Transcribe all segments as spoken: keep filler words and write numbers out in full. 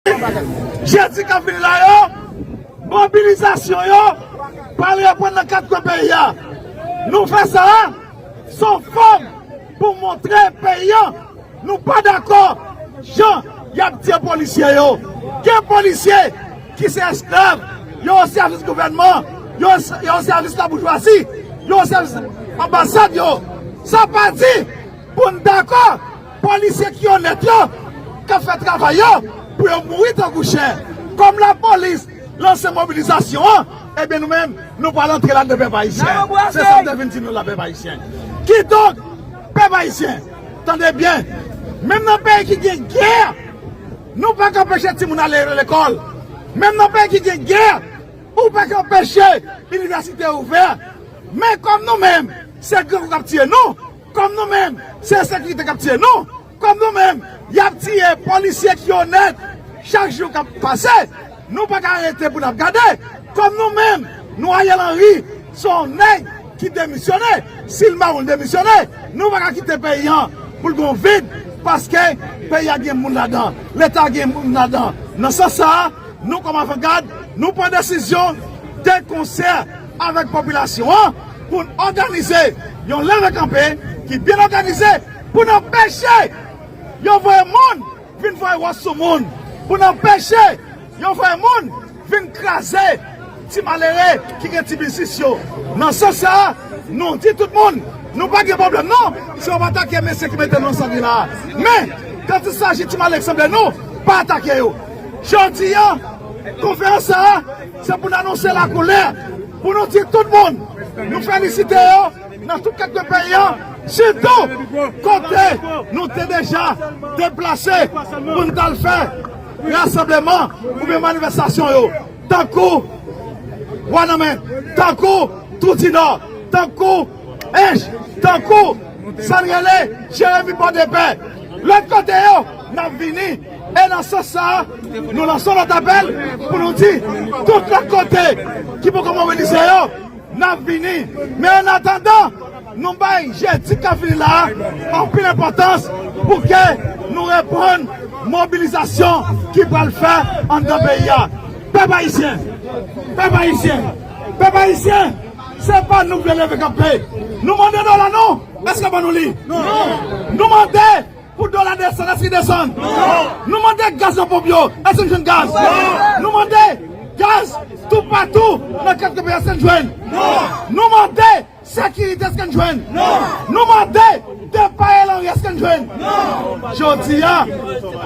Jedi k ap vini la yo, mobilizasyon yo pral reprann nan kat kwen peyi a. Nou fè sa a, se yon fòm pou montre peyi a nou pa dakò jan y ap tiye polisye yo. Gen polisye ki se esklav, yo o sèvis gouvènman, yo, yo o sèvis laboujwazi, yo o sèvis anbasad yo. Sa pa di pou n dakò polisye ki onèt yo, k ap fè travay yo, pou yo mouri tankou chen. Kòm lapolis lanse mobilizasyon an, ebyen nou menm, nou pral antre ladan, pèp ayisyen. Se sa m te vin di nou la, pèp ayisyen. Kidonk, pèp ayisyen, tande byen, menm nan peyi ki gen gè, nou pa ka anpeche timoun ale lekòl. Menm nan peyi ki gen gè, ou pa ka anpeche inivèsite ouvè. Men kòm nou menm, se grangou k ap tiye nou, kòm nou menm, se ensekirite k ap tiye nou, kòm nou menm, y ap tiye polisye ki onèt chak jou k ap pase, nou pa ka rete pou n ap gade. Kòm nou menm, nou Ariel Henry, se yon nèg ki demisyone, si l mare, l demisyone, nou pa ka kite peyi an pou l gen yon vid, paske peyi a gen moun ladan, Leta gen moun ladan. Nan sans sa a, nou kòm Avangad, nou pran desizyon de konsè avèk popilasyon an pou n òganize yon leve kanpe ki byen òganize pou n anpeche yo voye moun vin voye wòch sou moun, pou n anpeche yo voye moun vin kraze ti malere ki gen ti biznis yo. Nan sans sa a, nou di tout moun, nou pa gen pwoblèm non, si yo pa atake mesye ki mete nou nan sangri la a. Men, kan il saji ti malere ki sanble nou, pa atake yo. Jodi a, konferans sa a, se pou n anonse lakoulè, pou nou di tout moun, nou felisite yo nan tout kat kwen peyi an, sitou kote nou te deja deplase pou n t al fè rasanbleman oubyen manifestasyon yo, tankou Wanament, tankou Twou Dinò, tankou Ench, tankou sa n rele Jeremi Pòdepè. Lòt kote yo, n ap vini. E nan sans sa a, nou lanse yon lòt apèl pou nou di tout lòt kote ki poko mobilize yo, n ap vini. Men annatandan, nou bay jedi k ap vini la a anpil enpòtans pou ke nou reprann mobilizasyon ki pral fè anndan peyi a. Pèp ayisyen, pèp ayisyen, pèp ayisyen, se pa nou k vle leve kanpe. Nou mande dola nou, èske yo ban nou li? Nou mande pou dola desann, èske li desann? Nou mande gaz nan ponp yo, èske n jwenn gaz? Nou mande gaz toupatou nan kat kwen peyi a, èske n jwenn? Nou mande sekirite, èske n jwenn? Nou mande depa Ariel Henry, èske n jwenn? Jodi a,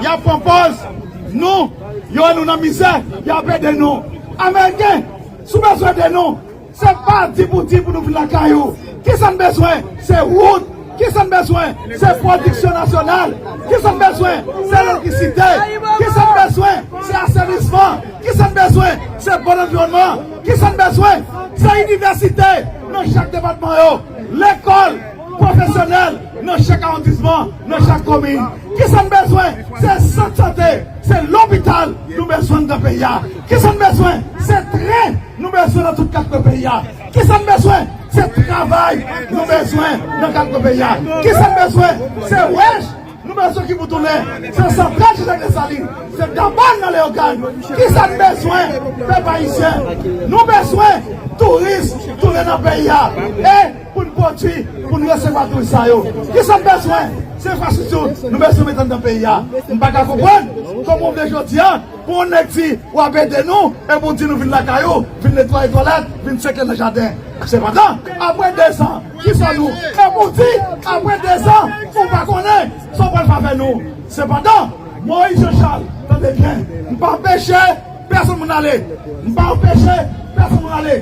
y ap pran pòz nou, yo wè nou nan mizè, y ap ede nou. Ameriken, si w bezwen ede nou, se pa di pou di pou nou vin lakay ou. Kisa n bezwen? Se wout. Kisa n bezwen? Se pwodiksyon nasyonal. Kisa n bezwen? Se elektrisite. Kisa n bezwen? Se asenisman. Kisa n bezwen? Se bon anviwònman. Kisa n bezwen? Se inivèsite nan chak depatman yo, lekòl pwofesyonèl nan chak awondisman, nan chak komin. Kisa n bezwen? Se sant sante, se lopital nou bezwen nan peyi a. Kisa n bezwen? Se tren nou bezwen nan tout kat kwen peyi a. Kisa n bezwen? Se travay nou bezwen nan kat kwen peyi a. Kisa n bezwen? Se wèch nou bezwen ki pou tounen. Se santral Jean Jacques Dessalines. Se dabòn nan Leyogàn. Kisa n bezwen? Pèp ayisyen, nou bezwen touris tounen nan peyi a. E pou n pwodui, pou n resevwa touris sa yo. Kisa n bezwen? Se enfrastrikti nou bezwen mete anndan peyi a. M pa ka konprann kòman w vle jodi a pou yon nèg di w ap ede nou, epi w di nou vin lakay ou, vin netwaye twalèt, vin seke nan jaden. Sepandan, apre dezan, kisa nou? Epi w di, apre dezan, ou pa konnen sa w pral fè avè nou. Sepandan, Moïse Jean Charles, tande byen, m pa anpeche pèsonn moun ale. M pa anpeche pèsonn moun ale.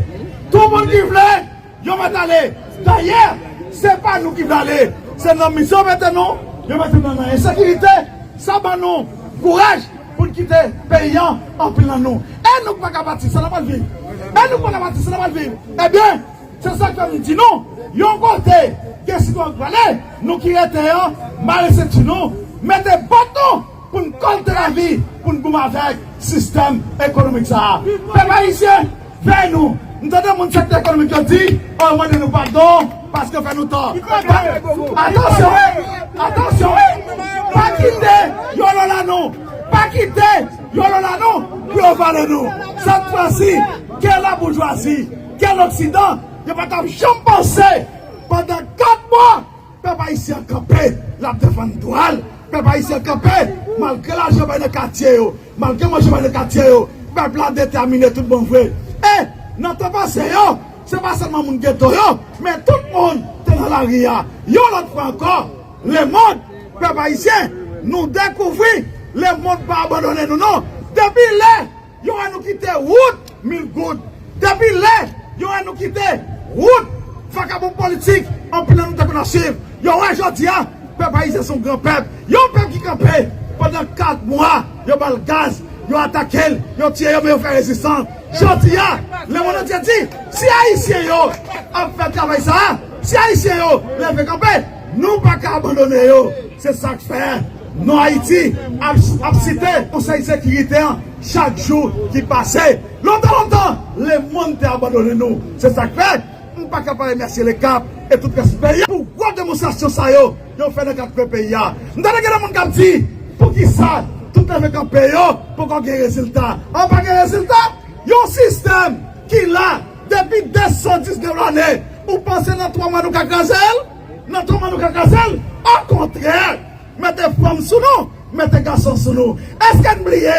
Tout moun ki vle, yo mèt ale. Dayè, se pa nou ki vle ale. Se nan mizè yo mete nou, yo mete nou nan ensekirite. Sa ban nou kouraj pou n kite peyi an, anpil nan nou. E nou k pa ka pati, sa n ap al viv? E nou k pa ka pati, sa n ap al viv? Ebyen, se sa k fè m di nou, yon kote gen sitwayen k prale, nou ki rete an, mare senti nou, mete bòt nou pou n kòlte lavi, pou n goumen avèk sistèm ekonomik sa a. Pèp ayisyen, veye nou. M tande moun sektè ekonomik yo di, o, yo mande nou padon paske yo fè nou tò. Atansyon, atansyon, pa kite yo lòla nou. Pa kite yo Ale nou, sèt fwa si, ke laboujwazi, ke loksidan, yo pa t ap janm panse pandan kat mwa pèp ayisyen an kanpe, l ap defann dwa l. Pèp ayisyen an kanpe, malgre lajan bay nan katye yo, malgre manje bay nan katye yo, pèp la detèmine tout bon vre. E, nan tan pase yo, se pa sèlman moun geto yo, men tout moun te nan lari a. Yon lòt fwa ankò, lemonn, pèp ayisyen, nou dekouvri lemonn pa abandone nou non. Depi lè yo wè nou kite wout mil goud, depi lè yo wè nou kite wout vakabon politik, anpil nan nou te konn ap swiv, yo wè jodi a, pèp ayisyen se yon gran pèp. Yon pèp ki kanpe pandan kat mwa, yo ba l gaz, yo atake l, yo tiye yo, men yo fè rezistans. Jodi a, lemonn antye di, si ayisyen yo ap fè travay sa a, si ayisyen yo leve kanpe, nou pa ka abandone yo. Se sa k fè non Ayiti ap, ap site Konsèy Sekirite an chak jou ki pase. Lontan, lontan, lemonn te abandone nou. Se sa k fè m pa ka pa remèsye Lekap e tout rès peyi a pou gwo demonstrasyon sa yo yo fè nan kat kwen peyi a. M tande gen de moun k ap di, poukisa tout leve kanpe yo poko gen rezilta? An pa gen rezilta? Yon sistèm ki la depi de san diznèf lane, ou panse nan twa mwa nou ka kraze l? Nan twa mwa nou ka kraze l? Okontrè, mete fanm sou nou, mete gason sou nou. Èske n bliye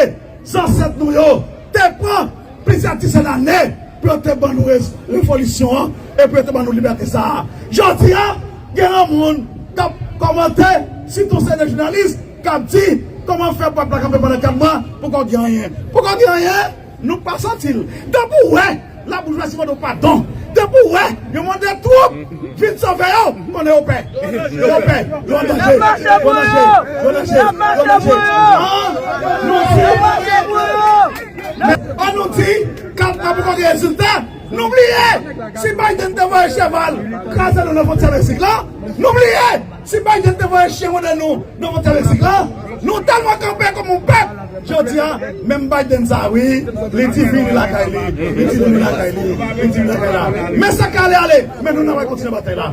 zansèt nou yo te pran plizyè dizèn ane pou yo te ban nou rev-, revolisyon an e pou yo te ban nou libète sa a? Jodi a, gen yon moun k ap kòmante, sitou se de jounalis, k ap di, kòman fè pèp la kanpe pandan kat mwa, poko gen anyen? Poko gen anyen? Nou pa santi l. Depi w wè laboujwazi mande w padon, depi w wè yo mande twoup vin sove yo, konnen yo pè. Yo pè. Yo an danje. Yo an danje. Yo an danje. Yo an danje. An, nou di, an, nou di, kat mwa poko gen rezilta. Nou bliye si Biden te voye cheval kraze nou nan fwontyè Meksik la. Nou bliye si Biden te voye chen wonde nou nan fwontyè Meksik la. Nou tèlman kanpe kòm yon pèp. Jodi a, menm Biden sa, wi, li di vini lakay li, li di vini lakay li, li di vini lakay la. Men sa k ale, ale, men nou, n ap kontinye batay la.